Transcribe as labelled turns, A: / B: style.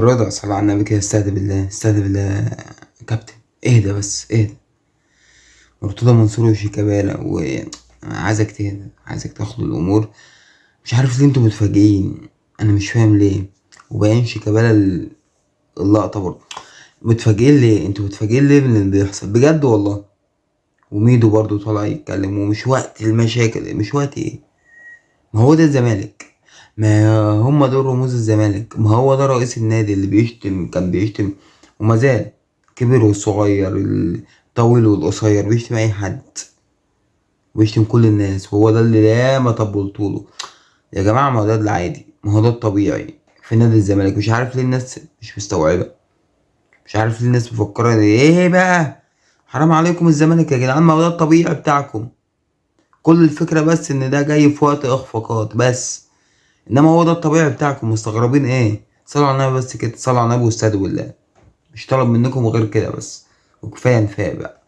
A: رضا صلى على النبي كده، استهدى بالله، استهدى بالله يا كابتن، اهدى بس اهدى. مرتضى منصور وشيكابالا، وعايزك تهدى، عايزك تاخد الامور. مش عارف ليه انتوا متفاجئين، انا مش فاهم ليه. وبيان شيكابالا اللقطة برضه، متفاجئين ليه؟ انتوا متفاجئين ليه من اللي بيحصل بجد والله؟ وميدو برضه طالع يتكلم، ومش وقت المشاكل، مش وقت ايه؟ ما هو ده الزمالك، ما هم دول رموز الزمالك، ما هو ده رئيس النادي اللي بيشتم، كان بيشتم وما زال، كبير والصغير، الطويل والقصير، بيشتم اي حد، بيشتم كل الناس، وهو ده اللي لا ما طبلتوله يا جماعة. ما هو ده العادي، ما هو ده الطبيعي في نادي الزمالك. مش عارف ليه الناس مش مستوعبة، مش عارف ليه الناس مفكرة ايه بقى. حرام عليكم الزمالك يا جدعان، ما هو ده الطبيعي بتاعكم. كل الفكرة بس ان ده جاي في وقت اخفاقات بس، انما هو ده الطبيعي بتاعكم. مستغربين ايه؟ صلوا على النبي بس كده، صلوا على النبي واستهدوا بالله، مش طلب منكم غير كده بس، وكفاية نفاق بقى.